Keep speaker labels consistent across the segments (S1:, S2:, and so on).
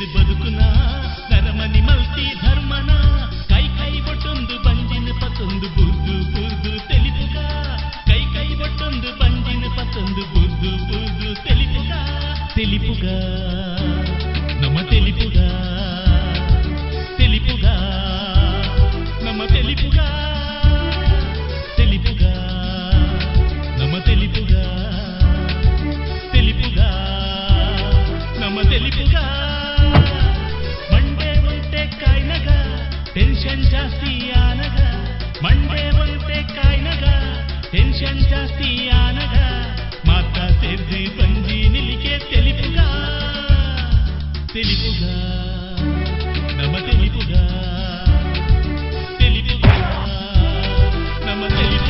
S1: ಸೇರ್ದು ಬದುಕುನ ನರಮನಿ ಮಲ್ತಿ ಧರ್ಮನ ಕೈ ಕೈ ಬೊಟ್ಟೊಂದು ಬಂಜಿನ ಪತ್ತೊಂದು ಬುರ್ದು ಬುರ್ದು ತೆಲಿಪುಗ ಕೈ ಕೈ ಬೊಟ್ಟೊಂದು ಬಂಜಿನ ಪತ್ತೊಂದು ಬುರ್ದು ಬುರ್ದು ತೆಲಿಪುಗ ತೆಲಿಪುಗ ನಮ್ಮ ತೆಲಿಪುಗ ತೆಲಿಪುಗ ನಮ್ಮ ತೆಲಿಪುಗ ತೆಲಿಪುಗ ನಮ್ಮ ತೆಲಿಪುಗ ತೆಲಿಪುಗ ನಮ್ಮ ತೆಲಿಪುಗ ಮಂಡೆ ಒಂತೆ ಕಾಯ್ನಗ ಟೆನ್ಷನ್ ಜಾಸ್ತಿ ಆನಗ ಮಂಡೆ ಒಂತೆ ಕಾಯ್ನಗ ಟೆನ್ಷನ್ ಜಾಸ್ತಿ ಆನಗ ಮಾತಾ ಸೇರ್ದು ಬಂಜಿ ನಿಲಿಕೆ ತೆಲಿಪುಗ ತೆಲಿಪುಗ ನಮ್ಮ ತೆಲಿಪುಗ ತೆಲಿಪುಗ ನಮ್ಮ ತೆಲಿಪುಗ.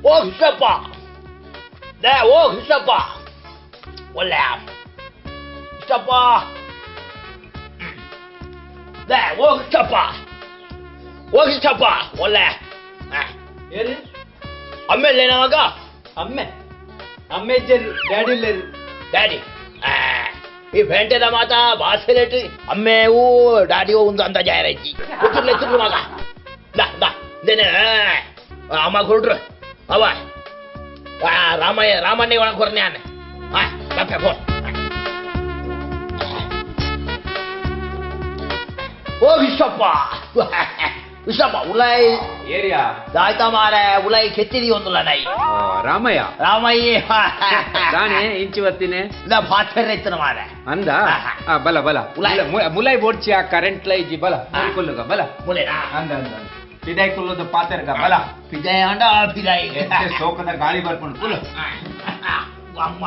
S2: ಓ ಕೃಷ್ಣಪ್ಪ, ಒಳ್ಳೆ ಕೃಷ್ಣಪ್ಪ, ಓ ಕೃಷ್ಣಪ್ಪ, ಓ ಕೃಷ್ಣಪ್ಪ, ಒಳ್ಳೆ ಅಮ್ಮೆ ಮಗ
S3: ಅಮ್ಮೆ ಅಮ್ಮೆ ಇಜ್ಜರಿ ಡ್ಯಾಡಿ ಇಲ್ಲೇರಿ
S2: ಡ್ಯಾಡಿ ಈ ಪೇಂಟೆದ ಮಾತಾ ಬಾಸೆಲೆಟ್ ಅಮ್ಮೆವು ಡ್ಯಾಡಿಯೋ ಒಂದು ಅಂತ ಜಾಯರಜ್ಜಿ ಎತ್ತುರ್ಲು ಎತ್ತುರ್ಲು ಮಗ ದಾ ದಾ ಇದೇನೆ ಅಮ್ಮ ಕೊಡ್ರು ಅವ ರಾಮಯ್ಯ ರಾಮಣ್ಣ ಒಳಗೆ ಕೊರ್ನೆ ಆನೆ ಕಪ್ಪೆ ಫೋನ್. ಓ ವಿಶ್ವಪ್ಪ ವಿಶ್ವಪ್ಪ ಉಲೈ
S3: ಏರಿಯಾ
S2: ಆಯ್ತಾ ಮಾರೆ ಉಲೈ ಕೆತ್ತಿದಿ ಒಂದುಲ ನೈ
S3: ರಾಮಯ್ಯ
S2: ರಾಮಯ್ಯ
S3: ತಾನೇ ಇಂಚಿ ಬತ್ತೀನಿ
S2: ಇಲ್ಲ ಪಾತ್ರೆ ಇತ್ತನ ಮಾರೆ
S3: ಅಂದ ಬಲ ಬಲ ಮುಲೈ ಬೋಡ್ಚಿ ಆ ಕರೆಂಟ್ ಲೈಜಿ ಬಲ ಕೊಲ್ಲುಗ ಬಲ
S2: ಮುಲೆನಾ
S3: ಅಂದ ಅಂದ ಪಿದಾಯ್ ಕುಲ್ಲದ ಪಾತೆರ್ಗ ಬಲ
S2: ಪಿದಾಯ್ ಅಂಡ ಪಿದಾಯ್
S3: ಸೋಕದ ಗಾಳಿ ಬರ್ಕೊಂಡು ಕುಲ್ಲು
S2: ಅಮ್ಮ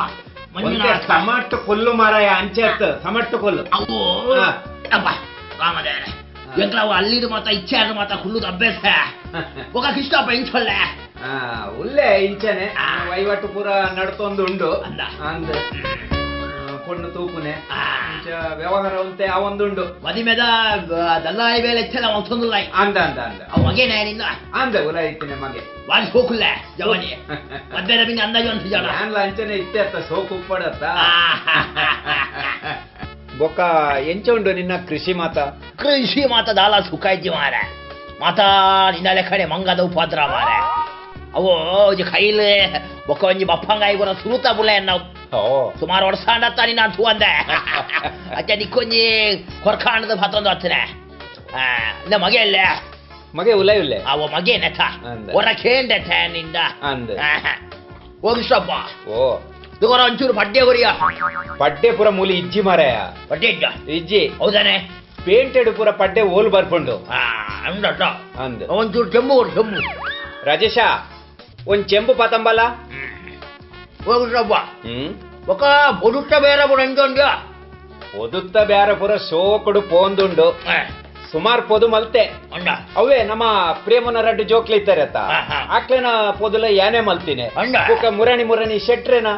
S3: ಸಮಟ್ಟ ಕೊಲ್ಲು ಮಾರಾಯ ಅಂಚೆ ಸಮಟ್ಟ ಕೊಲ್ಲು
S2: ಅವು ಅಪ್ಪ ರಾಮದೇವರೇ ಎಂಕ್ಲಾವು ಅಲ್ಲಿದು ಮಾತ ಇಚ್ಛೆ ಆದ ಮಾತ ಕುಲ್ಲುದು ಅಭ್ಯಾಸ ఒక ಕೃಷ್ಣಪ್ಪ ಇಂಚೊಲ್ಲೆ
S3: ಉಲ್ಲೆ ಇಂಚನೆ ವಹಿವಾಟು ಪೂರ ನಡ್ತೊಂದು ಉಂಡು ಅಂದ ಪೊಣ್ಣು ತೂಪುನೆ ವ್ಯವಹಾರ ಉಂತೆ ಆ ಒಂದುಂಡು
S2: ಮದಿಮೆದ ದಲ್ಲಾಳಿ ಬೇಲೆ ಇಚ್ಛೆಲ್ಲ ಒಂದೊಂದುಲ್ಲ
S3: ಅಂದ ಅಂದ ಅಂದ
S2: ಅವ ಮಗೇನೆ ನಿನ್ನ
S3: ಅಂದ ಉಲ ಇತ್ತಿನ ಮಗೆ
S2: ವಾಲ್ ಸೋಕುಲ್ಲ ಜವನಿ ಮದ್ವೆದ ಬಿನ್ನ ಅಂದಾಜು ಅಂತ ಜನ
S3: ಯಾನ್ಲ ಅಂಚನೆ ಇತ್ತೆ ಅತ್ತ ಸೋಕು ಉಪ್ಪಡತ್ತ ಬೊಕ್ಕ ಎಂಚ ಉಂಡು ನಿನ್ನ ಕೃಷಿ ಮಾತ
S2: ಕೃಷಿ ಮಾತ ದಾಲ ಸುಖ ಇಜ್ಜಿ ಮಾರೆ ಮಾತಾ ನಿನ್ನ ಲೆಕ್ಕನೆ ಮಂಗದ ಉಪದ್ರ ಮಾರೆ ಅವು ಕೈಲಿ ಬೊಕ್ಕ ಒಂಜಿ ಬಪ್ಪಂಗಾಯಿ ಕೂಡ ಸುರುತ ಬುಲೆ ನಾವು ಸುಮಾರು ವರ್ಷ ಅಂಡತ್ತ ನಿನ್ನ ಥೂ ಅಂದೆ ಅಚ್ಚ ನಿಕ್ಕೊಂಜಿ ಕೊರ್ಕಾಂಡದ ಪಾತ್ರೊಂದು ಹತ್ತನೆ ಇನ್ನ ಮಗೆ ಅಲ್ಲೇ
S3: ಮಗೆ ಉಲೈ ಉಲ್ಲೆ
S2: ಅವ ಮಗೆ ನೆಥ ಹೊರ ಕೇಂಡೆಥ ನಿಂದ ಹೋಗಿಸಪ್ಪ
S3: ಓ
S2: ಇದುಗೊರ ಒಂಚೂರು ಪಡ್ಡೆ ಕೊರಿಯ
S3: ಪಡ್ಡೆ ಪೂರ ಮೂಲಿ ಇಜ್ಜಿ ಮಾರಾಯ
S2: ಪಡ್ಡೆ ಇಜ್ಜ
S3: ಇಜ್ಜಿ
S2: ಹೌದಾನೆ
S3: ಪೇಂಟೆಡ್ ಪೂರ ಪಡ್ಡೆ ಓಲ್ ಬರ್ಪುಂಡು
S2: ಅಂದ ಒಂಚೂರು ಚೆಂಬು ಕೊಡು ಚೆಂಬು
S3: ರಾಜೇಶ ಒಂದ್ ಚೆಂಬು ಪಾತಂಬಲ
S2: ಹೋಗಿಸಪ್ಪ ఒక పొదుತ್ತ ಬೇರೆ ಪೂರ ಎಂಚ
S3: పొదుತ್ತ ಬೇರೆ ಪೂರ ಶೋಕುಡು ಪೋಂದುಂಡು ಸುಮಾರು ಪೊದು ಮಲ್ತೆ ಅವೇ ನಮ್ಮ ಪ್ರೇಮನ ರಡ್ಡು ಜೋಕ್ಲಿ ಇತ್ತಾರೆ ಅತ್ತ ಆಕ್ಲೆನ ಪೊದುಲ ಯಾನೆ ಮಲ್ತೀನಿ ಬೊಕ್ಕ ಮುರಣಿ ಮುರಣಿ ಶೆಟ್ರೆನ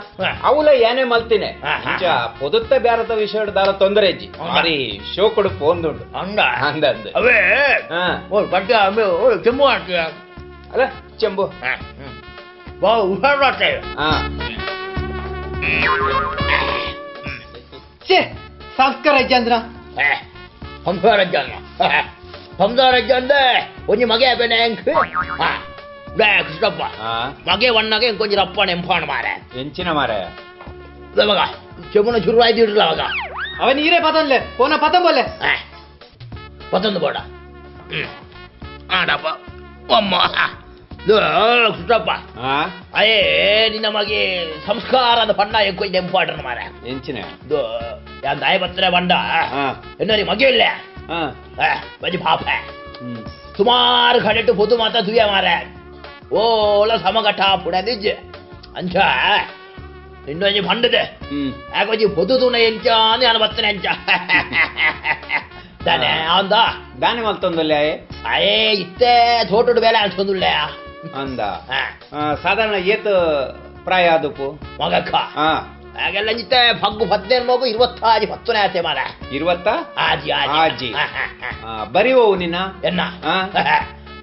S3: ಅವಲ ಯಾನೆ ಮಲ್ತೀನಿ ಇಂಚ ಪೊದುತ್ತ ಬ್ಯಾರದ ವಿಷಯ ದಾರ ತೊಂದರೆ ಇಜ್ಜಿ ಭಾರಿ ಶೋಕುಡು ಪೋಂದುಂಡು ಅಂದ ಅಂದ
S2: ಅವೇ ಚೆಂಬು
S3: ಅಲ್ಲ ಚೆಂಬು
S4: ಸಂಸ್ಕಾರ ಇಜ್ಜಂದ್ರ
S2: ಸಂಸಾರ ಇಜ್ಜಂದ್ರ ಸಂಸಾರ ಇಜ್ಜಂದೆ ಒಂಜಿ ಮಗೆ ಬೇನೆ ಕೃಷ್ಣಪ್ಪ ಮಗೆ ಒಣ್ಣಗೆ ಇಂಕೊಂಜಿ ರಪ್ಪ ನೆಂಪಾಣ ಮಾರೆ
S3: ಎಂಚಿನ ಮಾರೆ
S2: ಮಗ ಚೆಮ್ಮನ ಶುರುವಾಯ್ತು ಇಡ್ಲ ಮಗ
S4: ಅವನ್ ಈರೇ ಪತನ್ಲೆ ಪೋನ ಪತನ್ ಬೋಲೆ
S2: ಪತಂದು ಬೋಡ ಆಡಪ್ಪ ಅಮ್ಮ ಕೃಷ್ಣಪ್ಪ ಅಯ್ಯೇ ನಿನ್ನ ಮಗೆ ಸಂಸ್ಕಾರದ ಬಣ್ಣ ಎಂಕೊ ಇಂಪಾರ್ಟೆಂಟ್ ಮಾರ
S3: ಎಂಚಿನ
S2: ದಾಯ ಬತ್ತರೆ ಬಂಡ ಎನ್ನರಿ ಮಗೆ ಇಲ್ಲ ಬಜಿ ಪಾಪ ಸುಮಾರು ಕಡೆಟ್ಟು ಪೊದು ಮಾತ ತುಯ ಮಾರ ಓಲ ಸಮಗಟ್ಟ ಪುಡದಿಜ್ಜ ಅಂಚ ಇನ್ನೊಂಜಿ ಬಂಡದೆ ಯಾಕೊಂಜಿ ಪೊದು ತೂನ ಎಂಚ ನಾನು ಬತ್ತನೆ ಅಂಚ ದಾನೆ ಅಂದ
S3: ದಾನೆ ಮಲ್ತೊಂದುಲ್ಲ
S2: ಅಯ್ಯೇ ಇತ್ತೆ ತೋಟಡು ಬೇಲೆ ಅನ್ಸೊಂದುಲ್ಲ
S3: ಅಂದ ಸಾಧಾರಣ ಏತ್ ಪ್ರಾಯ ಆದಪ್ಪು
S2: ಮಗಕ್ಕ ಹಾಗೆಲ್ಲ ಜಿತ್ತೆ ಪಗ್ಗು ಪದ್ನೇನು ಮಗು 20 10 ಆತೆ ಮಾರ
S3: 20
S2: ಆಜಿ
S3: ಆಜಿ ಬರಿ ಹೋವು ನಿನ್ನ
S2: ಎನ್ನ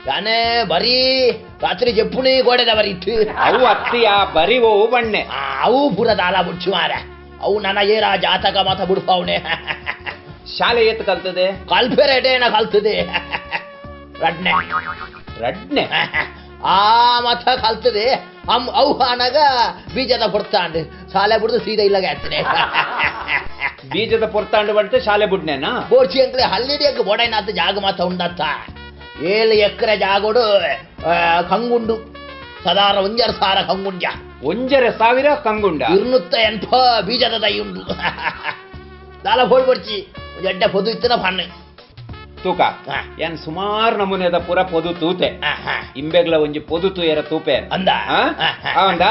S2: ನಾನೇ ಬರೀ ರಾತ್ರಿ ಜಪ್ಪುಣಿ ಗೋಡೆದ ಬರಿ ಇಟ್ಟು
S3: ಅವು ಅತ್ತಿಯ ಬರಿ ಹೋವು ಬಣ್ಣೆ
S2: ಅವು ಪೂರ ದಾಲ ಬುಡ್ಚು ಮಾರ ಅವು ನನ್ನ ಏರ ಜಾತಕ ಮಾತ ಬುಡ್ಪಾವನೆ
S3: ಶಾಲೆ ಏತ್ ಕಲ್ತದೆ
S2: ಕಲ್ಪೆರಡೇನ ಕಲ್ತದೆ ರಡ್ನೆ
S3: ರಡ್ನೆ
S2: ಆ ಮತ ಕಲ್ತದೆ ಅಮ್ ಅವು ಅನಾಗ ಬೀಜದ ಪೊರ್ತಾಂಡು ಶಾಲೆ ಬಿಡ್ದು ಸೀದಾ ಇಲ್ಲಾಗ ಆಯ್ತದೆ
S3: ಬೀಜದ ಪೊರ್ತಾಂಡು ಬಂತು ಶಾಲೆ ಬುಡ್ನೇನಾ
S2: ಬೋರ್ಚಿ ಅಂಕ್ಲೆ ಹಲ್ಲಿಡಿಯಕ್ಕೆ ಬೋಡೈನಾತ ಜಾಗ ಮಾತ ಉಂಡತ್ತ 7 ಎಕರೆ ಜಾಗೋಡು ಕಂಗುಂಡು ಸದಾರ 1.5 ಸಾವಿರ ಕಂಗುಂಡ
S3: 1.5 ಸಾವಿರ ಕಂಗುಂಡ
S2: 280 ಬೀಜದ ದೈ ಉಂಡು ದಾಲ ಫೋಡ್ ಬಡ್ಚಿ ಎಡ್ಡೆ ಪೊದು ಇತ್ತನ ಪಣ್ಣು
S3: ತೂಕ ಏನ್ ಸುಮಾರು ನಮೂನೆದ ಪೂರ ಪೊದು ತೂತೆ ಇಂಬೆಗ್ಲ ಒಂಜಿ ಪೊದು ತೂಯರ ತೂಪೆ
S2: ಅಂದ
S3: ಅಂದ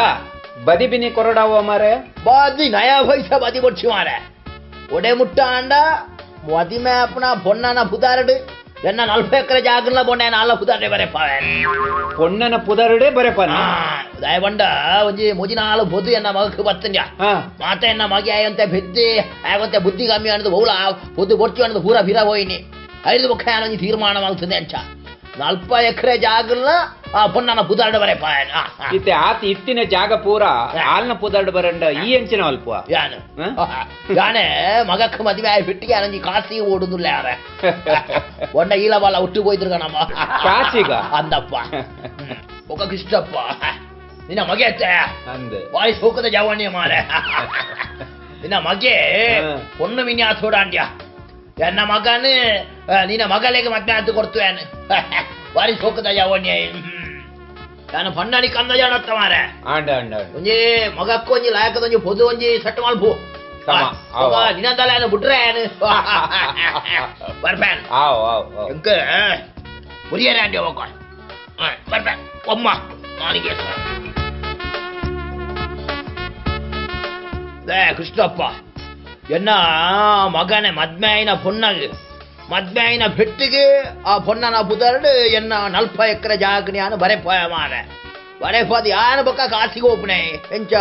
S3: ಬದಿ ಬಿನಿ ಕೊರಡಾವ ಮಾರೆ
S2: ಬದಿ ನಯಾ ಪೈಸಾ ಬದಿ ಬಡ್ಚಿ ಮಾರೆ ಒಡೆ ಮುಟ್ಟ ಅಂಡ ಮದಿಮೆ ಅಪ್ಪನ ಪೊನ್ನನ ಪುದಾರಡು ಎನ್ನ 40 ಎಕರೆ ಜಾಗರ್ಲ ಬೊಂಡ ನಾಲ ಪುದಾರಡೆ ಬರೆಪ
S3: ಪೊಣ್ಣನ ಪುದಾರಡೆ ಬರೆಪ
S2: ದಯಬಂಡ ಒಂಜಿ ಮುಜಿನಾಲು ಬೊದು ಎನ್ನ ಮಗಕ್ಕೆ ಬತ್ತಂಜ ಮಾತ ಎನ್ನ ಮಗಿ ಆಯಂತೆ ಬೆದ್ದಿ ಆಯಂತೆ ಬುದ್ಧಿ ಕಮ್ಮಿ ಅನ್ನೋದು ಬಹುಳ ಬೊದ್ದು ಬೊಡ್ಚು ಅನ್ನೋದು ಪೂರ ಬಿರ ಹೋಯಿನಿ ಐದು ಮುಖ ಒಂಜಿ ತೀರ್ಮಾನ ಮಾಡ್ತದೆ ಅಂಚ 40 ಎಕರೆ ಜಾಗರ್ಲ ಆ ಪೊಣ್ಣನ ಪುದಾರಡೆ ಬರೆಪ
S3: ಇತ್ತೆ ಆತ ಇತ್ತಿನ ಜಾಗ ಪೂರ ಆಲ್ನ ಪುದಾರಡೆ ಬರಂಡ ಈ ಎಂಚಿನ ಅಲ್ಪ
S2: ಯಾನು ಯಾನೆ ಮಗಕ್ಕೆ ಮದುವೆ ಆಗಿ ಬಿಟ್ಟಿಗೆ ಅನಂಜಿ ಕಾಸಿ ಓಡುದಿಲ್ಲ ಯಾರ ಒಣ್ಣ ಈಲ ಬಾಲ ಹುಟ್ಟು ಹೋಯ್ತಿರ್ಗ ನಮ್ಮ
S3: ಕಾಸಿಗ
S2: ಅಂದಪ್ಪ ಒಕ್ಕ ಕೃಷ್ಣಪ್ಪ ನಿನ್ನ ಮಗೆ ಅತ್ತೆ ಬಾಯಿ ಸೋಕದ ಜವಣಿ ಮಾರೆ ನಿನ್ನ ಮಗೆ ಪೊಣ್ಣು ವಿನ್ಯಾಸೋಡಾಂಡ್ಯ ಎನ್ನ ಮಗನು ನಿನ್ನ ಮಗಳಿಗೆ ಮದ್ವೆ ಅಂತ ಕೊಡ್ತು ಏನು ಬಾರಿ ಸೋಕದ ಜವಣಿ ನಾನು ಪಣ್ಣನಿ ಕಂದ ಜಾಣತ್ತ ಮಾರೆ ಒಂಜಿ ಮಗಕ್ಕೂ ಒಂಜಿ ಲಾಯಕದ ಒಂಜಿ ಪೊದು ಒಂಜಿ ಸೆಟ್ ಮಲ್ಪು ನಿನ್ನದಲ್ಲ ಏನು ಬಿಟ್ರೆ ಏನು ಬರ್ಪೇನ್ ಎಂಕ ಉರಿಯರ ಅಂಡಿ ಹೋಗ ಬರ್ಪೇನ್ ಒಮ್ಮ ನಾನಿಗೆ ಕೃಷ್ಣಪ್ಪ ಎನ್ನ ಮಗನೇ ಮದ್ಮೆ ಆಯ್ನ ಪೊನ್ನಾಗ ಮದ್ಮೆ ಆಯ್ನ ಬೆಟ್ಟಿಗೆ ಆ ಪೊನ್ನನ ಪುದರಡು ಎನ್ನ 40 ಎಕರೆ ಜಾಗ ನಾನು ಬರೆಪಾಯ ಮಾರೆ ಬರೆಪಾದ ಯಾನ ಬಕ್ಕ ಕಾಸಿಗೆ ಒಪ್ಪನೆ ಎಂಚ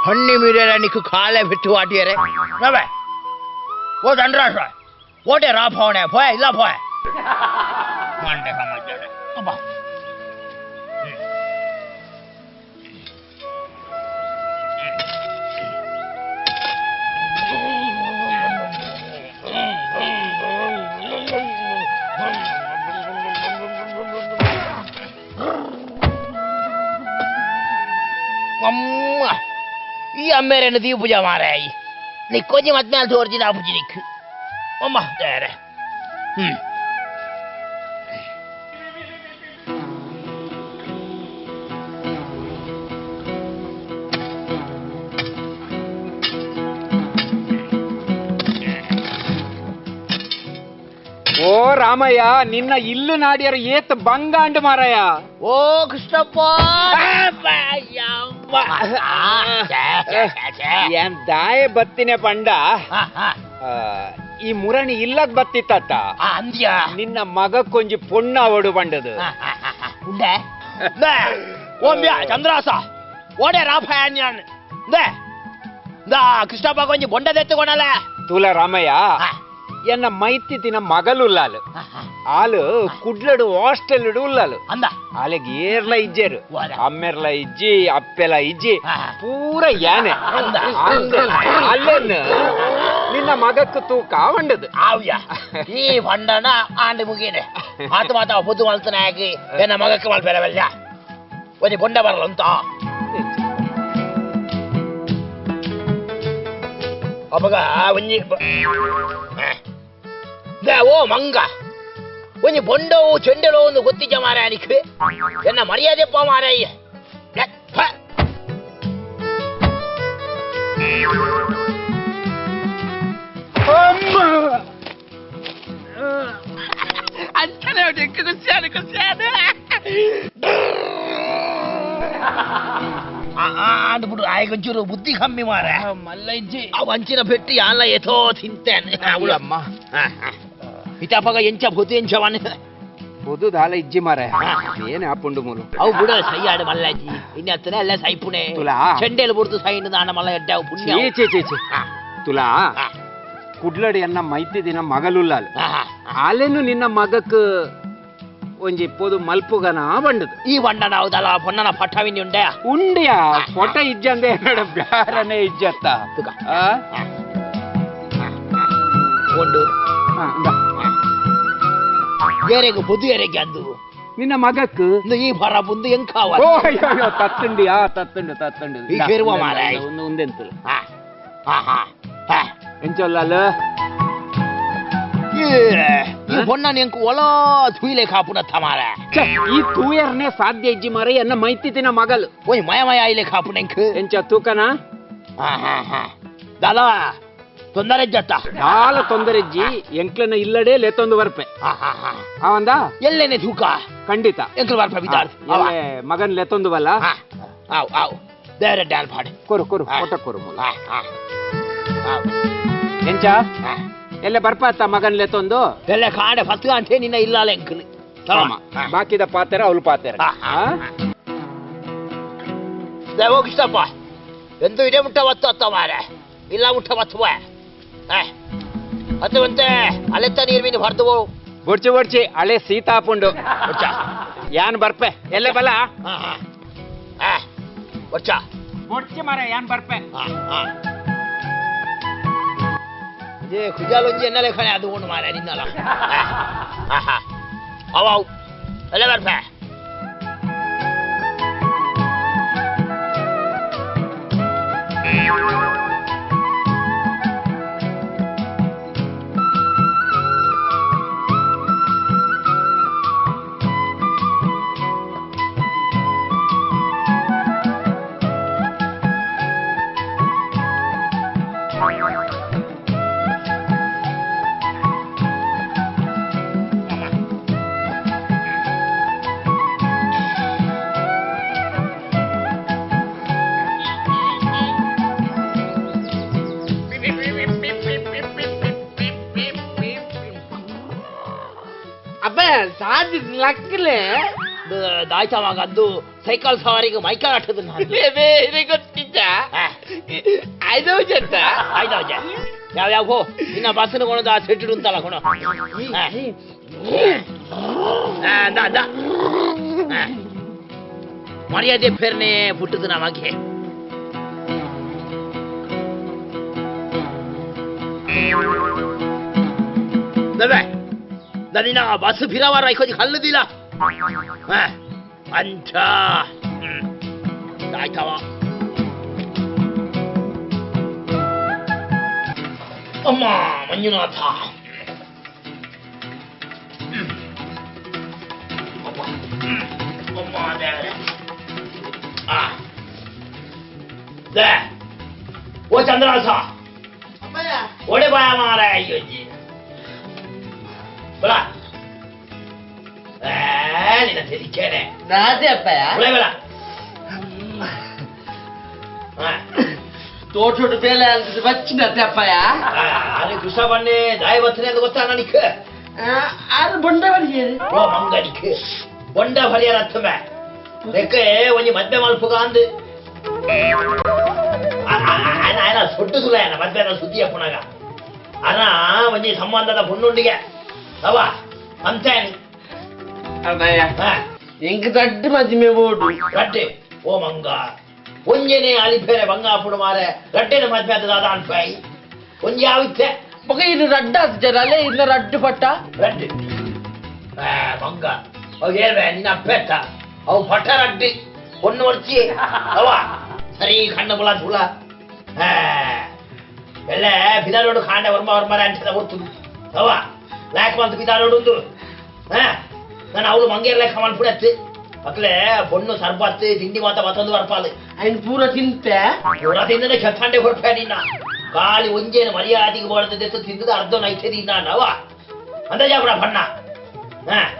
S2: ಹಣ್ಣಿ ಮೀರ ನಿಕ್ಕು ಕಾಲೇ ಬಿಟ್ಟು ಆಟಿಯರೆ ನವೆ ಓ ದಂಡ್ರಾಶ ಓಟೆ ರಾಫ್ ಅವಣೆ ಪೋಯ್ ಇಲ್ಲ ಪೋಯ್ ಮಂಡೆ ಸಮಾಜ ಅಬ್ಬ ಅಮ್ಮ ಈ ಅಮ್ಮೇರನ್ನು ದೀಪೂಜೆ ಮಾರಾಯಿ ನಿಕ್ಕೊಂಜಿ ಮತ್ತೆ ಮೇಲೆ ತೋರ್ಜಿನ ಆಪುಜಿ ನಿಕ್ಕು ಅಮ್ಮ ತಯಾರೆ ಹ್ಮ್
S3: ಓ ರಾಮಯ್ಯ ನಿನ್ನ ಇಲ್ಲು ನಾಡಿಯರ ಏತ್ ಬಂಗಾಂಡು ಮಾರಾಯ
S2: ಓ ಕೃಷ್ಣಪ್ಪ
S3: ಏನ್ ದಾಯ ಬತ್ತಿನ ಪಂಡ ಈ ಮುರಣಿ ಇಲ್ಲಕ್ ಬತ್ತಿತ್ತ ನಿನ್ನ ಮಗಕ್ಕೊಂಜಿ ಪೊಣ್ಣ ಅವಡು ಬಂಡದು
S2: ಚಂದ್ರಾಸ ಓಡೆ ರಾಫ ಕೃಷ್ಣಪ್ಪ ಕೊಂಜಿ ಬೊಂಡದೆತ್ತುಕೊಂಡಲ್ಲ
S3: ತೂಲ ರಾಮಯ್ಯ ಎನ್ನ ಮೈತಿನ ಮಗಲು ಉಲ್ಲಾಲು ಆಲು ಕುಡ್ಲಡು ಹಾಸ್ಟೆಲ್ ಉಲ್ಲಾಲು
S2: ಅಂದ
S3: ಆಲೆಗ್ ಏರ್ಲ ಇಜ್ಜೇರು ಅಮ್ಮೆರ್ಲ ಇಜ್ಜಿ ಅಪ್ಪೆಲ ಇಜ್ಜಿ ಪೂರ ಯಾನೆ ಅಲ್ಲೇನು ನಿನ್ನ ಮಗಕ್ಕೆ ತೂಕ ವಂಡದು
S2: ಆವ್ಯ ಈ ಬಂಡನ ಆಂಡಿ ಮುಗೀನೆ ಆತ ಮಾತ ಬುದ್ಧು ಮಲ್ತನಾಗಿ ಎನ್ನ ಮಗಕ್ಕೆ ಮಲ್ಪೆರವಲ್ಲ ಒಂಜಿ ಬೊಂಡ ಬರಲ್ಲ ಅಂತ ಅಪಗ ಒಂಜಿ ಓ ಮಂಗ ಒಂಜಿ ಬೊಂಡವು ಚೆಂಡೆಲೋ ಒಂದು ಗೊತ್ತಿಜ್ಜ ಮಾರಾಯನಿಕ್ ಎನ್ನ ಮರ್ಯಾದೆಪ್ಪ ಮಾರಾಯ ಅಂಚನೆ ಖುಷಿಯಾದ ಖುಷಿಯಾದ ಅಂದ್ಬಿಡು ಆಯ್ಕೊಂಚೂರು ಬುದ್ಧಿ ಕಮ್ಮಿ ಮಾರ
S4: ಮಲ್ಲ ಇಜ್ಜಿ
S2: ಅವು ಅಂಚಿನ ಪೆಟ್ಟಿ ಅಲ್ಲ ಎಥೋ ತಿಂತೇನೆ
S3: ಅಮ್ಮ
S2: ಇತಪಗ ಎಂಚ ಬುದ್ಧಿ ಎಂಚವನ್
S3: ಬುದು ದಾಲ ಇಜ್ಜಿ ಮಾರ ಏನ್ ಆಪುಂಡು ಮೂಲು
S2: ಅವು ಬುಡ ಸೈಯಾಡು ಮಲ್ಲಜ್ಜಿ ಇನ್ನತ್ತನೆ ಅಲ್ಲ ಸೈಪುಣೆ
S3: ತುಲಾ
S2: ಚೆಂಡೆಲು ಬುಡ್ದು ಸೈಂಡು ದಾನ ಮಲ್ಲ ಎಡ್ಡಾವು ಪುಣ್ಯ
S3: ಚೀ ಚೀ ಚೀ ತುಲಾ ಕುಡ್ಲಡಿ ಎನ್ನ ಮೈತಿದಿನ ಮಗಲುಲ್ಲಾಲು ಆಲೇನು ನಿನ್ನ ಮಗಕ್ ಒಂಜಿ ಪೊದು ಮಲ್ಪುಗನ ಬಂಡದು
S2: ಈ ಬಂಡನ ಹೌದಲ್ಲ ಪೊನ್ನನ ಪಠವಿನಿ ಉಂಡೆ
S3: ಉಂಡ್ಯಾ ಫೋಟೋ ಇಜ್ಜಂದೆ ಬ್ಯಾರನೆ ಇಜ್ಜತ್ತ
S2: ಉಂಡು ಏರೆಗು ಬುದು ಏರೆಗೆ ಅಂದು
S3: ನಿನ್ನ ಮಗಕ್
S2: ಈ ಬರ ಬಂದು ಎಂಕಾವ
S3: ಓ ಅಯ್ಯೋ ತತ್ತುಂಡಿಯಾ ತತ್ತುಂಡು ತತ್ತುಂಡು
S2: ಈ ಕೇರುವ ಮಾರಾಯ
S3: ಉಂದೆಂತು
S2: ಹಾ ಹಾ ಹಾ
S3: ಎಂಚೊಲ್ಲಲ್ಲ
S2: ಈ ಬೊಣ್ಣ ಎಂಕು ಒಲ ತೂಯಿಲೆ ಕಾಪುನ ತಮಾರ
S3: ಈ ತೂಯರ್ನೆ ಸಾಧ್ಯ ಇಜ್ಜಿ ಮಾರ ಎನ್ನ ಮೈತಿನ ಮಗಲು
S2: ಓಯ್ ಮಯ ಮಯ ಆಯ್ಲೆ ಕಾಪುನ ಎಂಕು
S3: ಎಂಚ ತೂಕನ
S2: ಹಾ ಹಾ ಹಾ ದಾದಾ ತೊಂದರೆ ಇಜ್ಜತ್ತ
S3: ದಾಲ ತೊಂದರೆ ಇಜ್ಜಿ ಎಂಕ್ಲನ ಇಲ್ಲಡೆ ಲೇತೊಂದು ಬರ್ಪೆ ಅವಂದ
S2: ಎಲ್ಲೇನೆ ತೂಕ
S3: ಖಂಡಿತ
S2: ಎಂಕ್ಲು ಬರ್ಪೆ ಬಿದಾರ್
S3: ಮಗನ್ ಲೇತೊಂದು ಬಲ್ಲ
S2: ಆವ್ ಆವ್ ಬೇರೆ ಡ್ಯಾಲ್ ಪಾಡಿ
S3: ಕೊರು ಕೊರು ಕೊಟ್ಟ ಕೊರು ಮೂಲ ಎಂಚ ಎಲ್ಲ ಬರ್ಪಾತ ಮಗನ್ ಲೇತೊಂದು
S2: ಎಲ್ಲ ಕಾಡೆ ಫಸ್ಟ್ ಅಂತ ನಿನ್ನ ಇಲ್ಲ ಎಂಕಲ್
S3: ಬಾಕಿದ ಪಾತೆರ ಅವಳು ಪಾತೆರ
S2: ಹೋಗಿಷ್ಟಪ್ಪ ಎಂತೂ ಇದೇ ಮುಟ್ಟ ಒತ್ತು ಅತ್ತ ಮಾರೆ ಇಲ್ಲ ಮುಟ್ಟ ಬತ್ತುವ ಅದು ಒಂತೆ ಅಲೆತ್ತ ನೀರು ಮೀನು ಹೊರತು
S3: ಬೊಡ್ಚಿ ಬೊಡ್ಚಿ ಹಳೆ ಸೀತಾಪುಂಡು ಯಾನ್ ಬರ್ಪೆ ಎಲ್ಲೆ ಬಲ
S2: ಬೊಡ್ಚ
S3: ಬೊಡ್ಚಿ ಮಾರ ಯಾನ್ ಬರ್ಪೆ
S2: ಏ ಕುಜಾಲೊಂಜಿ ಎನ್ನಲೆ ಖಣೆ ಅದು ಉಂಡು ಮಾರ ನಿನ್ನಲ್ಲ ಅವು ಎಲ್ಲ ಬರ್ಪೆ
S4: ಲಕ್ಕಲೆ
S2: ದಾಯ್ತವಾಗ ಅದು ಸೈಕಲ್ ಸವಾರಿಗೆ ಮೈಕ ಆಟದ
S4: ಗೊತ್ತಿದ್ದ ಐದೌಜ
S2: ಐದೌಜ ಯಾವ ಯಾವ ಹೋ ಇನ್ನ ಬಸ್ನ ಕೊಣದ ಆ ಸೆಟ್ಟು ಉಂಟಲ್ಲ ಕೊಣ ಮರ್ಯಾದೆ ಫೇರ್ನೆ ಪುಟ್ಟದು ನಮಗೆ ನಿನ್ನ ಬಸ್ ಫಿರವಾರ ಐಕೋಜಿ ಕಲ್ಲುದಿಲ್ಲ ಅಂಚ ಆಯ್ತವ ಅಮ್ಮ ಮಂಜುನಾಥ ಅಮ್ಮ they ಓ ಚಂದ್ರಾಸ ಒಡೆ ಬಾಯ ಮಾರ ಅಯ್ಯೋಜಿ ಬಲ ನಿನ್ನ ತೆಲಿಕೇನೆ
S4: ನಾದೇ ಅಪ್ಪಯ್ಯ
S2: ಬಲ
S4: ತೋಟೋಡು ಬೇಲೆ ಅಂತ ಬಚ್ಚಿನತ್ತೆ ಅಪ್ಪಯ್ಯ
S2: ಅರೆ ಕೃಷ್ಣ ಬನ್ನಿ ದಾಯ ಬರ್ತನೆ ಅಂತ ಗೊತ್ತಾ ನನಗೆ
S4: ಆರು ಬೊಂಡ ಬಲಿಯರು
S2: ಓ ಮಂಗನಿಕ್ ಬೊಂಡ ಬಲಿಯರ ಅರ್ಥಮೆ ಲೆಕ್ಕ ಒಂಜಿ ಮದ್ವೆ ಮಲ್ಪುಗ ಅಂದು ಆಯ್ನ ಸೊಡ್ಡು ಸುಲಯನ ಮದ್ವೆನ ಸುದ್ದಿ ಅಪ್ಪನಾಗ ಅನ ಒಂಜಿ ಸಂಬಂಧದ ಪೊಣ್ಣುಂಡಿಗೆ ಅವ ಅಂತಾನಿ
S4: ಅಣ್ಣಯ್ಯ ಎಂಕ್ ದಡ್ಡು ಮದಿಮೆ ಬೋಡು
S2: ರಡ್ಡೆ ಓ ಮಂಗ ಒಂಜೆನೆ ಅಲಿಪೇರೆ ಬಂಗಾಪುಡು ಮಾರೆ ರಡ್ಡೆನ ಮದ್ಮೆ ಆತದ ಅನ್ಪಾಯಿ ಒಂಜಿ ಆವಿತ್ತೆ
S4: ಬೊಕ ಇದು ರಡ್ಡ ಆತಜರಲ್ಲ ಇನ್ನ ರಡ್ಡು ಪಟ್ಟ
S2: ರಡ್ಡು ಮಂಗ ಅವು ಏರ್ವೆ ನಿನ್ನ ಅಪ್ಪೆತ್ತ ಅವು ಪಟ್ಟ ರಡ್ಡಿ ಒಣ್ಣು ಒರ್ಚಿ ಅವ ಸರಿ ಕಣ್ಣು ಬುಲ ತುಳ ಎಲ್ಲ ಬಿದಾರೋಡು ಕಾಂಡೆ ವರ್ಮ ವರ್ಮರ ಅಂಚದ ಒತ್ತು ಅವ ಲಾಕ್ ಮಂತ್ ಬಿದಾರೋಡು ಉಂದು ನಾನು ಅವಳು ಮಂಗೇರ್ ಲೆಕ್ಕ ಮಲ್ಪುಡತ್ತು ಅಕ್ಲೆ ಪೊಣ್ಣು ಸರ್ಬತ್ತು ತಿಂಡಿ ಮಾತ ಮತ್ತೊಂದು ಬರ್ಪಾಲು
S4: ಅಯ್ನ ಪೂರ ತಿಂತೆ
S2: ಪೂರ ತಿಂದನೆ ಕೆತ್ತಂಡೆ ಕೊಡ್ಪೆ ನಿನ್ನ ಖಾಲಿ ಒಂಜೇನು ಮರ್ಯಾದೆಗೆ ಬರ್ತದೆ ತಿಂದದ ಅರ್ಧ ನೈತೆ ತಿನ್ನ ಅವ ಅಂದಾಜಾಪುರ ಬಣ್ಣ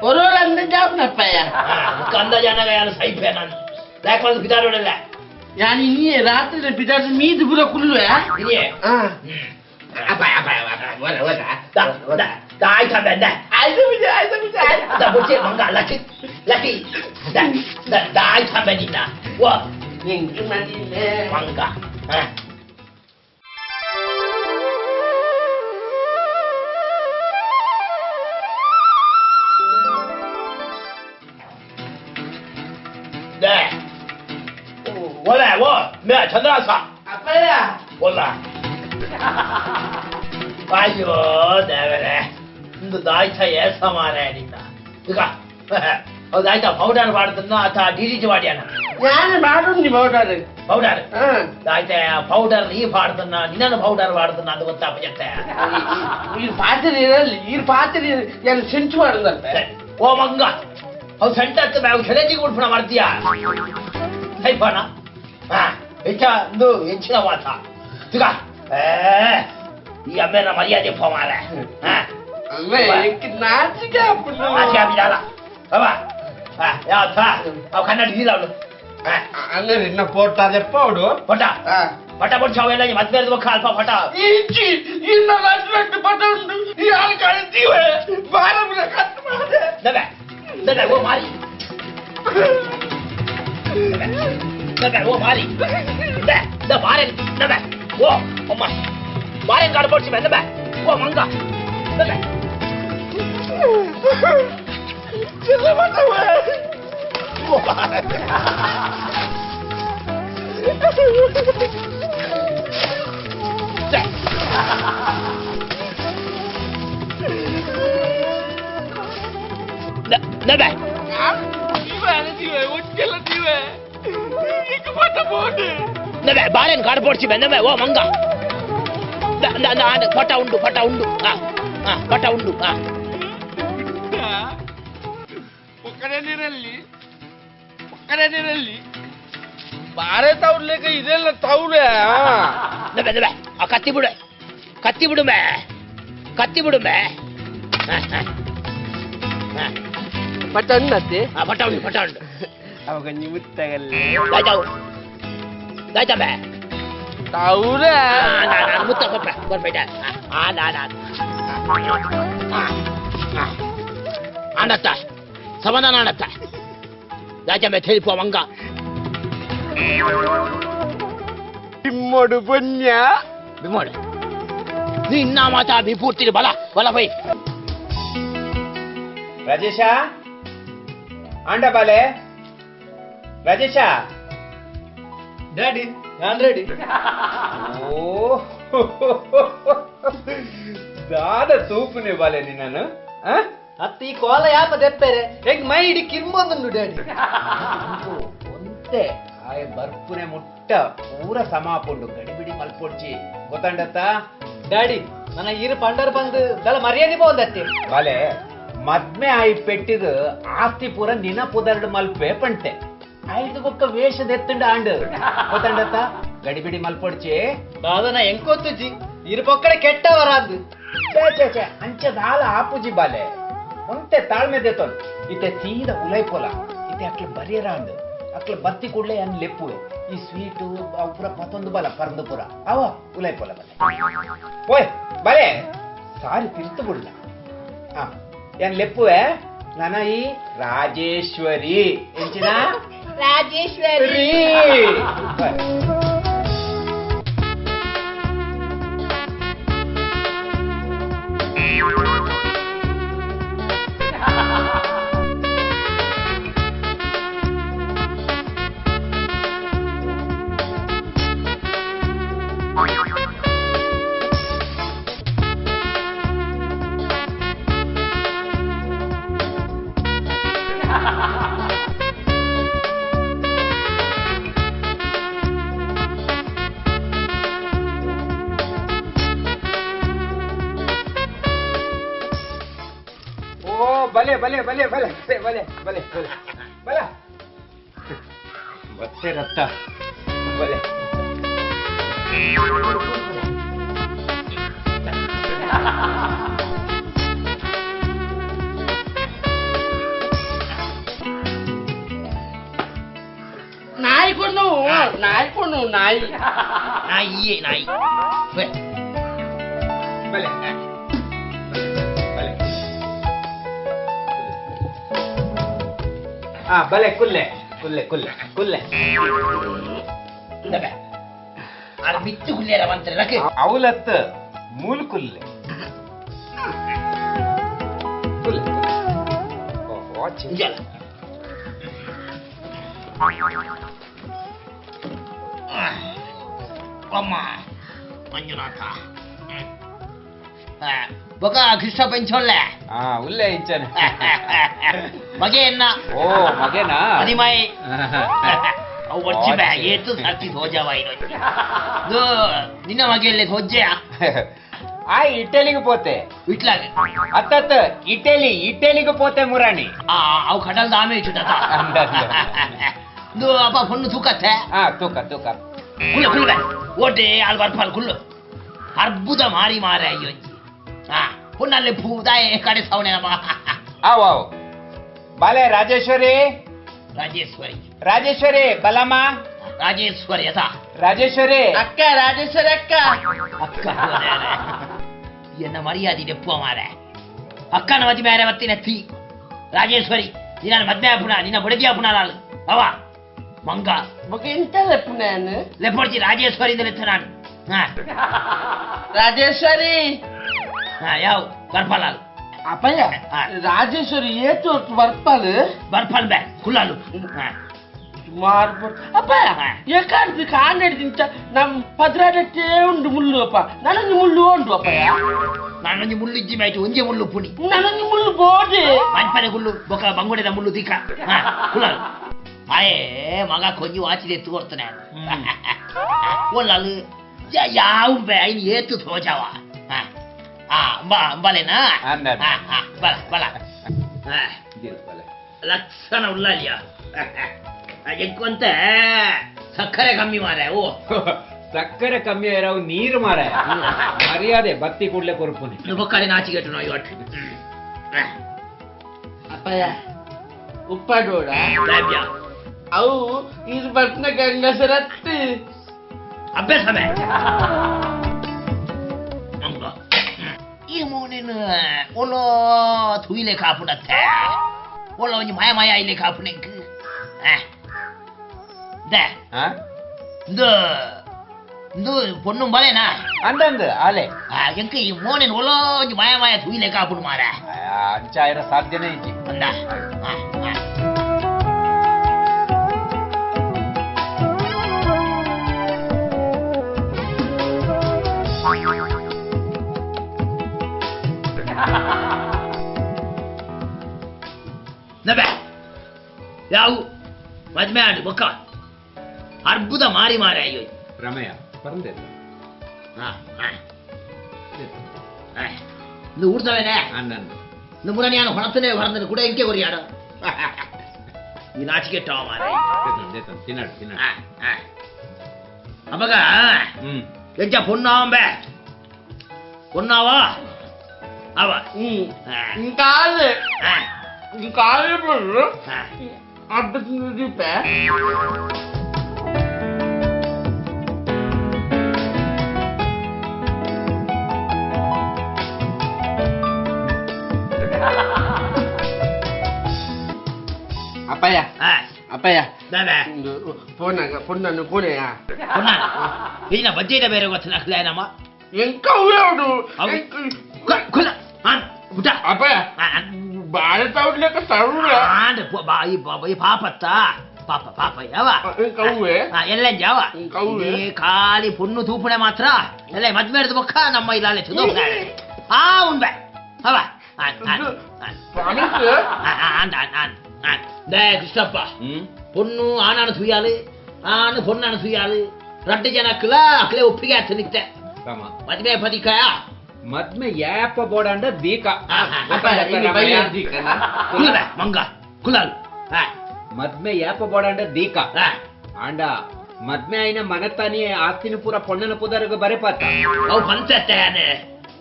S4: ಒರೋರು ಅಂದಾಜಾಪುನಪ್ಪಯ್ಯ
S2: ಅಂದಾಜಾನಾಗ ಯಾರು ಸೈಪೆ ನಾನು ಲಾಕ್ ಮಂತ್ ಬಿದಾರೋಡಲ್ಲ
S4: ನಾನು ಇನ್ನೇ ರಾತ್ರಿ ಬಿದಾರ್ದು ಮೀದು ಪೂರ ಕುಲ್ಲುವೆ
S2: ಇನ್ನೇ
S4: ಅಪ್ಪ ಅಪ್ಪ ಅಪ್ಪ ಓದ ಓದ
S2: ಆಯ್ತಾ ಬಂದ
S4: ಆಯ್ತು ಬಿಜೆ ಆಯ್ತು ಬಿಜೆ
S2: ಆಯ್ತು ಬುಚ್ಚೆ ಮಂಗ ಲಕ್ಕಿ ಲಕ್ಕಿ the the the ಆಯ್ತಾ ಬಂದಿನ ಓ
S4: ನಿಂಗೆ ಮದಿಮೆ
S2: ಮಂಗ我来，我没陈大嫂。
S4: 阿爸呀，
S2: 我来。哎呦，对不对？你大一也ಸಮಾನ ನಿನ್ನ. ಈಗ ಹೌದು ಆಯ್ತಾ ಪೌಡರ್ ಮಾಡ್ದನ್ನ ಆತ ಡಿಡಿಟಿ ಮಾಡ್ಯಾನ.
S4: ನಾನು ಮಾಡೋದು ಪೌಡರ್.
S2: ಪೌಡರ್? ಆಯ್ತಾ ಪೌಡರ್ ಈ ಪಾಡ್ದನ್ನ ನಿನ್ನನ್ನು ಪೌಡರ್ ಮಾಡ್ದನ್ನ ಅದು ಗೊತ್ತಾಪಜತ್ತೆ.
S4: ಈ ಪಾತ್ರೆ ಇರಲಿ ಈ ಪಾತ್ರೆ ನಾನು ಸೆಂಟು ಮಾಡುದಂತೆ.
S2: ಓ ಮಂಗ ಅವು ಸೆಂಟ್ ಹತ್ತು ಬ್ಯಾಗ್ ಸೆಲೆಜಿಗೆ ಉಡ್ಪಣ ಮಾಡ್ತೀಯಾ? ಸೈಫಾನ ಹೆಚ್ಚ ಒಂದು ಹೆಚ್ಚಿನ ಮಾತ ಈಗ ಈ ಅಮ್ಮೇನ ಮರ್ಯಾದೆ ಫೋಮಾರ.
S4: ನಾಚಿಕೆ
S2: ನಾಚಿಕೆ ಅವ ಅವು ಕನ್ನಡ ಅವಳು
S4: ಅಂದ್ರೆ ನಿನ್ನ ಪೋಟ ದೆಪ್ಪವಡು
S2: ಪೋಟ ಪಟ ಪೊಟ್ಟ ಅವೆಲ್ಲ ಮತ್ತೆ ಬೇರೆ ಅಲ್ಪ ಪಟ
S4: ಇಂಚಿ ಇನ್ನ ರಡ್ಡು ಪಟ ಉಂಟು ಯಾರು ಕಾಣ್ತೀವಿ ಬಾರ ಕಟ್ ಮಾಡಿದೆ
S2: ದಬೆ ದಬೆ ಓ ಮಾರಿ ದಬೆ ಓ ಮಾರಿ the the ಮಾರಿ ದಬೆ ಓ ಅಮ್ಮ ಮಾರಿ ಕಾಡು ಪೊಡ್ಸಿ ದಬೆ ಓ ಮಂಗ ದಬೆ ಬಾರೆನ್ ಕಾಡು ಪೊಡ್ಸಿ ಬೆಂದಬೆ ಓ ಮಂಗ ಪಟ ಉಂಡು ಪಟ ಉಂಡು ಪಟ ಉಂಡು.
S4: ಒಕ್ಕಡೇನಿರಲ್ಲಿ ಒಕ್ಕಡೇನಿರಲ್ಲಿ ಬಾರೆ ತವ್ರಲೇಕ ಇದೆಲ್ಲ ತವ್ರೆ
S2: ಆ ಕತ್ತಿ ಬಿಡು ಕತ್ತಿ ಬಿಡು ಮೇ ಕತ್ತಿ ಬಿಡು ಮೇ.
S4: ಪಟ ಉಂಡತ್ತೆ
S2: ಪಟ ಉಂಡು ಪಟ ಉಂಡು
S4: ಅವಾಗ ನಿಮಿತ್ತಗಲ್ಲ
S2: ದಾಯ್ತಾ ಬೇ
S4: ತವ್ರೆ
S2: ನಾನು ಮುತ್ತ ಕೊಪ್ಪ ಕೊರ್ಪೇಟ ಆಂಡತ್ತ ಸಮಾಧಾನ ಆಡತ್ತ ರಾಜ ತಿಳಿಪೋ ಮಂಗ
S4: ಬಿಮ್ಮೋಡು ಪುಣ್ಯ
S2: ಬಿಮ್ಮೋಡು ನಿನ್ನ ಮಾತಾ ಬಿಪೂರ್ತಿ ಬಲ ಬಲ ಬೈ
S3: ರಾಜೇಶ ಆಂಡ ಬಾಲೆ ರಾಜೇಶ
S5: ಡ್ಯಾಡಿ ನಾನ್ ರೆಡಿ.
S3: ಓ ದಾದ ತೂಪುನೆ ಬಾಲೆ ನಿನ್ನನು
S5: ಅತ್ತ ಈ ಕೋಲ ಯಾಪ ದೆಪ್ಪೆರೆ ಹೆಂಗ್ ಮೈ ಇಡಿ ಕಿರ್ಮೊಂದುಂಡು ಡ್ಯಾಡಿ.
S3: ಒಂತೆ ಆಯ ಬರ್ಪುನೆ ಮುಟ್ಟ ಪೂರ ಸಮಾಪುಂಡು ಗಡಿಬಿಡಿ ಮಲ್ಪೊಡ್ಚಿ ಗೊತ್ತಂಡತ್ತ
S5: ಡ್ಯಾಡಿ ನನ್ನ ಇರು ಪಂಡರ್ ಬಂದು ದಳ ಮರ್ಯಾದೆ ಬೋಂದತ್ತೆ
S3: ಬಾಲೆ ಮದ್ಮೆ ಆಯಿ ಪೆಟ್ಟಿಗ ಆಸ್ತಿ ಪೂರ ನಿನ ಪುದರ್ಡು ಮಲ್ಪೆ ಪಂಟೆ ಐದು ಬೊಕ್ಕ ವೇಷದ ಎತ್ತುಂಡ ಆಂಡು ಗೊತ್ತಂಡತ್ತ ಗಡಿಬಿಡಿ ಮಲ್ಪೊಡ್ಚಿ
S5: ಬಾದನ ಎಂಕೊತ್ತುಜಿ ಇರು ಪೊಕ್ಕಡೆ ಕೆಟ್ಟವರಾದ್ದು
S3: ಛೇ ಛೇ ಛೇ ಅಂಚೆ ದಾಲ ಆಪುಜಿ ಬಾಲೆ ಒಂತೆ ತಾಳ್ಮೆ ದೇತೋನ್ ಇತ್ತೆ ಸೀದ ಉಲೈಪೋಲ ಇತ್ತೆ ಅಕ್ಲೆ ಬರಿಯರ ಅಂದು ಅಕ್ಲೆ ಬತ್ತಿ ಕೂಡಲೇ ಅನ್ ಲೆಪ್ಪುವೆ ಈ ಸ್ವೀಟು ಅವು ಪೂರ ಪತ್ತೊಂದು ಬಲ ಪರಂದು ಪೂರ ಅವ ಉಲೈಪೋಲ ಬಲೆ ಓಯ್ ಬಲೆ ಸಾರಿ ತಿರ್ತು ಬಿಡ್ಲ ಹಾ ಏನ್ ಲೆಪ್ಪುವೆ ನನ ಈ ರಾಜೇಶ್ವರಿ ಎಂಚಿನ
S4: ರಾಜೇಶ್ವರಿ.
S3: ಬಲೆ ಬಲೆ ಬಲೆ ಬಲೆ ಬಲೆ ಬಲೆ ಬಲೆ ಬಲ ಬತ್ತೆ ರತ್ತ ಬಲೆ
S4: ನಾಯಿ ಕೊಡು ನಾಯಿ ಕೊಡು ನಾಯಿ
S2: ನಾಯಿಯೇ ನಾಯಿ
S3: ಬಲೆ ಬಲೆ ಆ ಬಲೆ ಕುಲ್ಲೆ ಕುಲ್ಲೆ ಕುಲ್ಲೆ ಕುಲ್ಲೆ
S2: ಅರ್ ಬಿತ್ತು ಕುಲ್ಲೆರ ಬಂತಾರೆ ಲಕ್ಕೆ
S3: ಅವಲತ್ತ ಮೂಲ ಕುಲ್ಲೆ ಕುಲ್ಲೆ ಓಹೋ
S2: ಚಿಂಜಲ ಅಮ್ಮ ಮಂಜುನಾಥ ಬೊಕ ಕೃಷ್ಣ ಪಂಚೊಲ್ಲೆ
S3: ಆ ಉಲ್ಲೆ ಇಂಚನೆ
S2: ಮಗೆಯನ್ನ
S3: ಓ ಮಗೆನಾ
S2: ಅದಿಮಾಯಿ ಅವು ವರ್ಚಿ ಬಾ ಏತು ಸರ್ತಿ ಹೋಜಾವ ಇದು ನಿನ್ನ ಮಗೆಯಲ್ಲೇ ಹೋಜ್ಜೆಯ
S3: ಆ ಇಟಲಿಗೆ ಪೋತೆ
S2: ಇಟ್ಲಾಗೆ
S3: ಅತ್ತತ್ತ ಇಟಲಿ ಇಟಲಿಗೆ ಪೋತೆ ಮುರಾಣಿ
S2: ಆ ಅವು ಕಡಲ್ದ ಆಮೆ ಇಟ್ಟುಟ ಇದು ಅಪ್ಪ ಹೊಣ್ಣು ತೂಕತ್ತೆ
S3: ಆ ತೂಕ ತೂಕ
S2: ಕುಲ್ಲು ಕುಲ್ಲು ಬಾ ಓಟೆ ಆಳು ಬರ್ಪಾಲ್ ಕುಲ್ಲು ಅರ್ಬುದ ಮಾರಿ ಮಾರ ಅಯ್ಯೊಂಜಿ ಆ ಹೊಣ್ಣಲ್ಲಿ ಪೂದಾಯ ಕಡೆ ಸವಣೆ
S3: ಆವು ಆವು ಬಾಲೆ ರಾಜೇಶ್ವರಿ
S2: ರಾಜೇಶ್ವರಿ
S3: ರಾಜೇಶ್ವರಿ ಬಲಮ್ಮ
S2: ರಾಜೇಶ್ವರಿ ಅತ
S3: ರಾಜೇಶ್ವರಿ
S4: ಅಕ್ಕ ರಾಜೇಶ್ವರಿ ಅಕ್ಕ
S2: ಅಕ್ಕ ಎನ್ನ ಮರ್ಯಾದೆ ನೆಪ್ಪುವ ಮಾರೆ ಅಕ್ಕನ ಮದಿ ಮೇರೆ ಮತ್ತಿನ ತೀ ರಾಜೇಶ್ವರಿ ನಿನ್ನ ಮದ್ವೆ ಪುಣ ನಿನ್ನ ಬುಡದಿಯ ಪುಣ ಲಾಲು ಅವ ಮಂಗ
S4: ಬೊಕ ಎಂತ ಲೆಪ್ಪು ನಾನು
S2: ಲೆಪ್ಪೊಡ್ಚಿ ರಾಜೇಶ್ವರಿ ಲೆತ್ತ ನಾನು
S4: ರಾಜೇಶ್ವರಿ
S2: ಯಾವ ಬರ್ಪಾಲಾಲು
S4: ಅಪ್ಪಯ್ಯ ರಾಜೇಶ್ವರಿ ಏತು ಬರ್ಪಾಲು
S2: ಬರ್ಪಾಲ್ ಬೇ ಕುಲ್ಲಾಲು
S4: ಸುಮಾರು ಅಪ್ಪಯ್ಯ ಏಕಾಡ್ದು ಕಾಂಡೆಡ್ದಿಂಚ ನಮ್ಮ ಪದ್ರಾಡಟ್ಟೇ ಉಂಡು ಮುಳ್ಳು ಅಪ್ಪ ನಾನೊಂದು ಮುಳ್ಳು ಉಂಡು ಅಪ್ಪಯ್ಯ
S2: ನಾನೊಂದು ಮುಳ್ಳು ಇಜ್ಜಿ ಮಾಯ್ತು ಒಂಜೆ ಮುಳ್ಳು ಪುಣಿ
S4: ನಾನೊಂದು ಮುಳ್ಳು ಬೋದೆ
S2: ಮಂಪನೆ ಗುಲ್ಲು ಬೊಕ ಬಂಗುಡೆದ ಮುಳ್ಳು ದಿಕ್ಕ ಕುಲ್ಲಾಲು ಆಯೇ ಮಗ ಕೊಂಜಿ ವಾಚಿದ ಎತ್ತು ಕೊಡ್ತಾನೆ ಒಲ್ಲಾಲು ಯಾವ ಬೇ ಐನು ಏತು ತೋಜಾವ ಬಲೆನಾ ಬಲ ಬಲ ಲಕ್ಷಣ ಉಳ್ಳಾಲಿಯ ಎಂಕೊಂತ ಸಕ್ಕರೆ ಕಮ್ಮಿ ಮಾರ ಓ
S3: ಸಕ್ಕರೆ ಕಮ್ಮಿ ರಾವು ನೀರು ಮಾರ ಮರ್ಯಾದೆ ಬತ್ತಿ ಕೂಡ್ಲೆ ಕೊರುಪುನಿ
S2: ಬೊಕ್ಕಡೆ ನಾಚಿಗೆಟ್ಟು ನಾವು ಇವತ್ತು
S4: ಅಪ್ಪಯ್ಯ ಉಪ್ಪಾಡೋಡ ಅವು ಇದು ಬರ್ತಿನ ಗಂಗಸರತ್ತಿ
S2: ಅಭ್ಯಾಸ ಮಂಗ ಈ ಮೋನೇನು ಒಲೋ ತುಯಿಲೆ ಕಾಪುಡತ್ತೆ ಒಲ್ಲ ಒಂಜಿ ಮಾಯ ಮಾಯ ಇಲೆ ಕಾಪುನೆಂಕ್ ದೆ ಇಂದು ಇಂದು பொண்ணும் ಬಲೆನಾ
S3: ಅಂದಂದು ಆಲೆ
S2: ಎಂಕ ಈ ಮೋನೇನು ಒಲೋ ಒಂಜಿ ಮಾಯ ಮಾಯ ತುಯಿಲೆ ಕಾಪುಡು ಮಾರ
S3: ಅಂಚಾಯಿರ ಸಾಧ್ಯನೇ ಇಜ್ಜಿ
S2: ಅಂದ ನಬೆ ಯಾವ ಮದ್ವೆ ಆಡು ಬೊಕ್ಕ ಅರ್ಬುದ ಮಾರಿ ಮಾರ ಅಯ್ಯೋ
S3: ರಮಯ್ಯ ಬಂದೆ
S2: ಇದು ಊರ್ದವೇನೆ இந்த முறை ஞான ಹೊಣತನೇ ಹೊರದನು ಕೂಡ ಎಂಕೆ ಕೊರಿಯಾಡ ಈ ನಾಚಿಕೆ ಟಾವ ಮಾರ
S3: ತಿನ್ನಡು ತಿನ್ನಡು
S2: ಅವಾಗ ಎಂಚ பொண்ணாம்பே பொண்ணாவா ಅವ
S4: ಕಾಲು ಕಾಲು ಅಡ್ಡ ಅಪ್ಪಯ್ಯ ಅಪ್ಪಯ್ಯ ಫೋನಾಗ ಫೋನನ್ನು ಫೋನೆಯ
S2: ಇನ್ನ ಬಜ್ಜೆದ ಬೇರೆ ಗೊತ್ತಿಲ್ಲ
S4: ಎಂಕ ಅಪ್ಪಯ್ಯ ಬಾಳೆ ತೌಡ್ಲಿಕ್ಕೆ ತರುಳ
S2: ಪಾಪತ್ತ ಪಾಪ ಪಾಪ ಯಾವ ಎಲ್ಲ ಜಾವ ಖಾಲಿ ಪೊಣ್ಣು ತೂಪುಣೆ ಮಾತ್ರ ಎಲ್ಲ ಮದ್ವೆ ಹಿಡಿದ ಬೊಕ್ಕ ನಮ್ಮ ಇಲ್ಲಾಲೆ ಆ ಉಂಬೆ ಅವ ಕೃಷ್ಣಪ್ಪ பொண்ணு ஆனான சுயாலு ஆணு பொண்ணான சுயாலு ரெண்டு ஜனக்குல அக்களே ஒப்பிಗೆ ಆತ ನಿಕ್ತೆ ಮದ್ವೆ ಪದಿಕಾಯ
S3: ಮದ್ಮೆ ಯಾಪ ಬೋಡಂಡ ದೀಕ
S2: ಮಂಗ ಕುಲಾಲ್
S3: ಮದ್ಮೆ ಯಾಪ ಬೋಡಂಡ ದೀಕ ಆಂಡ ಮದ್ಮೆ ಆಯ್ನ ಮನತಾನಿ ಆಸ್ತಿನ ಪೂರ ಪೊಣ್ಣನ ಪುದರ್ಗ ಬರೆಪಾತ
S2: ಅವು ಪಂಚತ್ತೆ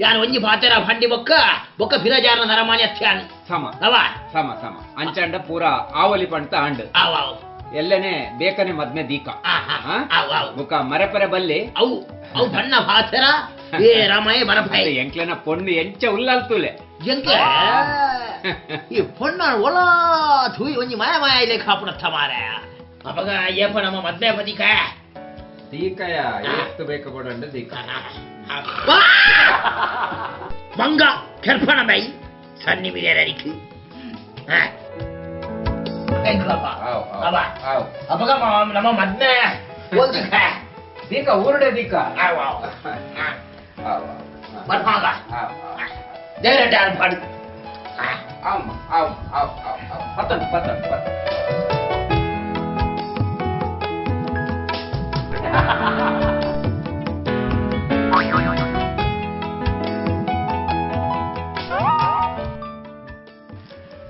S2: ಯಾನ್ ಒಂಜಿ ಪಾತೆರ ಫಂಡಿ ಬೊಕ್ಕ ಬೊಕ್ಕ ಫಿರಜಾರನ ನರಮಾನಿ ಅತ್ಯಾನ್
S3: ಸಮ
S2: ಅವ
S3: ಸಮ ಸಮ ಅಂಚಾಂಡ ಪೂರ ಆವಲಿ ಪಂತ ಆಂಡ್
S2: ಆವ್ ಆವ್
S3: ಎಲ್ಲನೆ ಬೇಕನೆ ಮದ್ಮೆ ದೀಕ ಬೊಕ್ಕ ಮರೆಪರೆ ಬಲ್ಲಿ
S2: ಅವು ಅವು ಬಣ್ಣ ಪಾತೆರ ಏ ರಾಮಯ್ಯ ಬರಪಾಯಿ
S3: ಎಂಕ್ಲೆನ ಪೊಣ್ಣು ಎಂಚ ಉಲ್ಲಲ್ತುಲೆ
S2: ಎಂಕ ಈ ಪೊಣ್ಣ ಒಲ ಥೂಯ್ ಒಂಜಿ ಮಾಯ ಮಾಯ ಇಲೆ ಕಾಪುಣತ್ತ ಮಾರ ಅಪಗ ಏಪ ನಮ್ಮ ಮದ್ಮೆ ಬದಿಕ
S3: ದೀಕಯ ಎಷ್ಟು ಬೇಕು ಕೊಡಂಡ ದೀಕ
S2: ಮಂಗ ಕೆರ್ಪಣ ಬೈ ಸನ್ನಿ ಮಿಡಿಯರಿಗೆ ಅಪಗ ನಮ್ಮ ಮದ್ಮೆ ಓದಿಕ
S3: ದೀಕ ಊರುಡೆ ದೀಕ
S2: ಬರ್ಪಾಗ ದೇವರಡ್ಡ ಪಾಡು
S3: ಪತ್ತಂಡು ಪತ್ತಂಡು ಪತ್ತಂಡು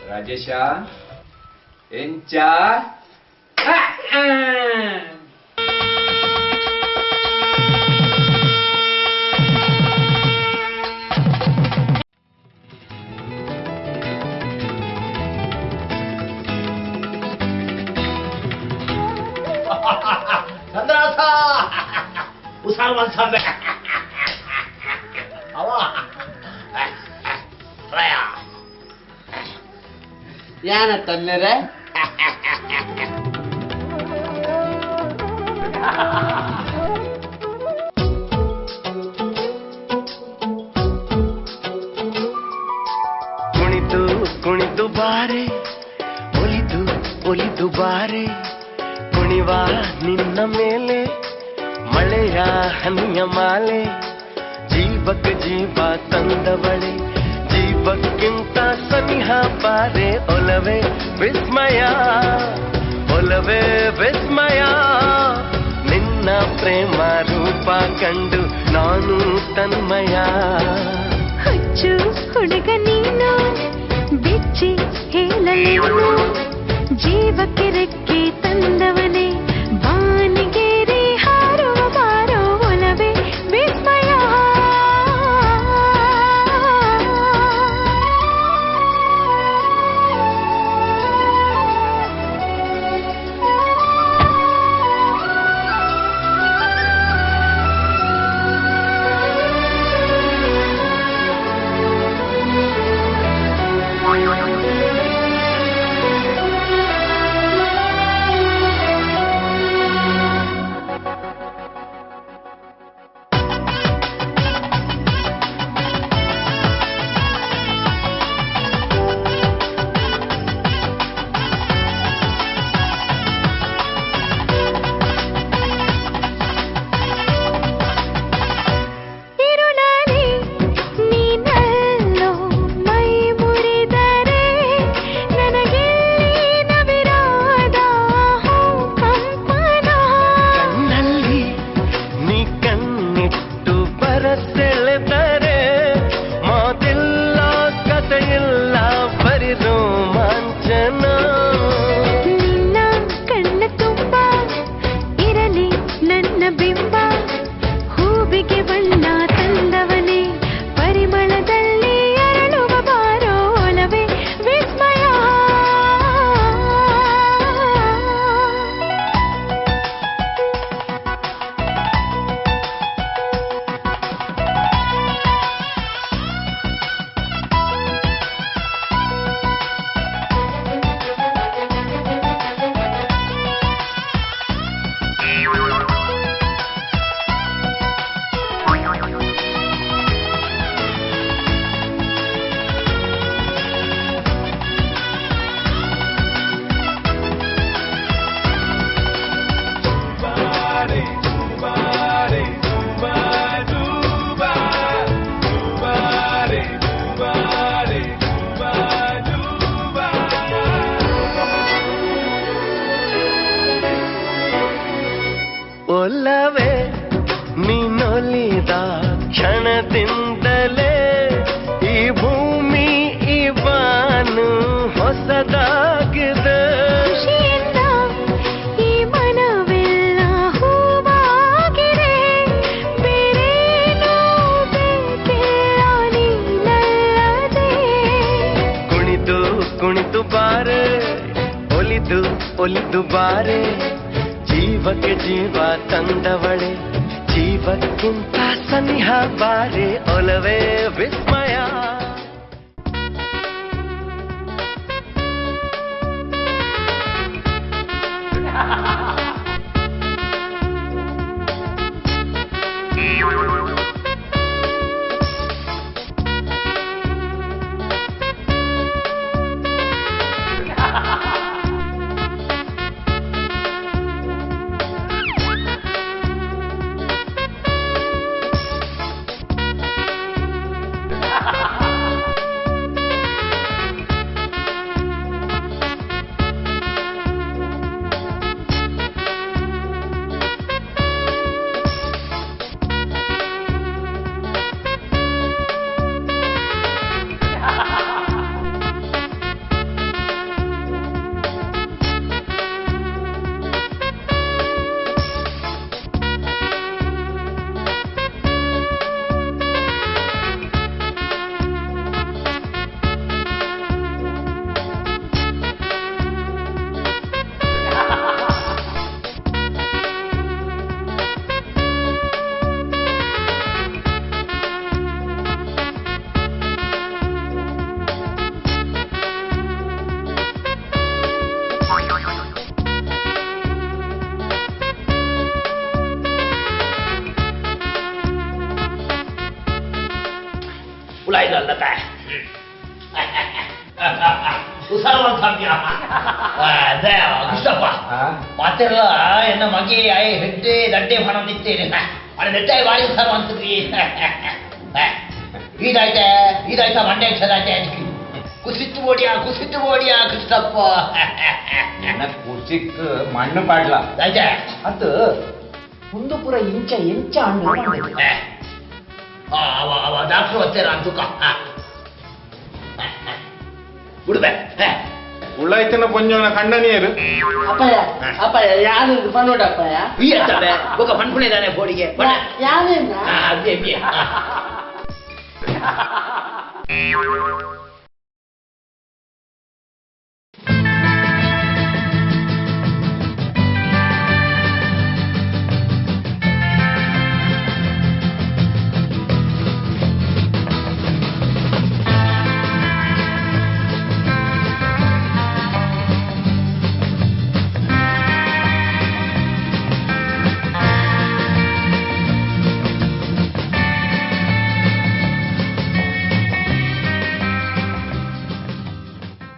S3: ರಾಜೇಶ ಎಂಚ
S2: ಚಂದ್ರಾಸ ಉಸಾರು ಮನ್ಸಂಬೆ ಅವ
S4: ಯಾನ ತನ್ನೆರೆ
S6: ಕುಣಿದು ಕುಣಿದು ಬಾರೆ ಒಲಿದು ಒಲಿದು ಬಾರೆ ಕುಣಿವ ನಿನ್ನ ಮೇಲೆ ಮಳೆಯ ಹನಿಯ ಮಾಲೆ ಜೀವಕ್ಕೆ ಜೀವ ತಂದವಳೆ ಜೀವಕ್ಕಿಂತ ಸನಿಹ ಬಾರೆ ಒಲವೇ ವಿಸ್ಮಯ ಒಲವೇ ವಿಸ್ಮಯ ನಿನ್ನ ಪ್ರೇಮ ರೂಪ ಕಂಡು ನಾನು ತನ್ಮಯ
S7: ಹುಚ್ಚು ಹುಡುಗ ನೀನು ಬಿಚ್ಚಿ ಹೇಳಲೇನು ಜೀವಕ್ಕೆ ರೆಕ್ಕೆ ತಂದವನೇ ಬಾನಿಗೇರಿ ಹಾರುವ ಬಾರೋ ಒಲವೇ ವಿಸ್ಮಯ
S6: Thank you. ನಿನ್ನಿಂದಲೇ ಈ ಭೂಮಿ ಈ ಬಾನು ಹೊಸದಾಗಿದೆ.
S7: ಖುಷಿಯಿಂದ ಈ ಮನವೆಲ್ಲ ಹೂವಾಗಿದೆ, ಬೇರೇನೂ ಬೇಕಿಲ್ಲ ನೀನಲ್ಲದೆ.
S6: ಕುಣಿದು ಕುಣಿದು ಬಾರೆ, ಒಲಿದು ಒಲಿದು ಬಾರೆ, ಜೀವಕ್ಕೆ ಜೀವ ತಂದವಳೆ, ಜೀವಕ್ಕಿಂತ ಸನಿಹ ಬಾರೆ, ಒಲವೇ ವಿಸ್ಮಯ.
S2: ಮಾತೆಲ್ಲ ಎನ್ನ ಮಗೆ ಹೆಡ್ಡೆ ದಡ್ಡೆ ಪಣಂದಿತ್ತೇನೆ ಅರೆ ನೆಟ್ಟಾಯಿ ಬಾರಿ ಉಸಾರು ಅಂತದ್ರಿ. ಇದಾಯ್ತೆ ಇದಾಯ್ತಾ ಮಂಡೆ ಅದಾಯ್ತೆ ಕುಸಿತ್ತು ಬೋಡಿಯಾ ಕುಸಿತ್ತು ಬೋಡಿಯಾ ಕೃಷ್ಣಪ್ಪ.
S3: ಕುಸಿಕ್ ಮಣ್ಣು ಪಾಡ್ಲ
S2: ಆಯ್ತಾ
S5: ಅದು ಕುಂದುಪುರ ಇಂಚ ಎಂಚ ಹಣ್ಣು.
S2: ಅವ ಅವ ಡಾಕ್ಟ್ರು ಹತ್ತಿರ ಅಂತುಕ ಬಿಡ್ಬೆ
S8: ಉಳ್ಳಾಯ್ತನ ಪೊಂಜೋನ ಕಂಡ ನೀರು
S4: ಅಪ್ಪಯ್ಯ ಅಪ್ಪಯ್ಯ ಯಾರು ಪನ್ನೋಡಪ್ಪಯ್ಯ
S2: ಈ ಬೊಕ ಪನ್ಪುಣೆ ಬೋಡಿಗೆ
S4: ಯಾರೇನ
S2: ಅದೇ.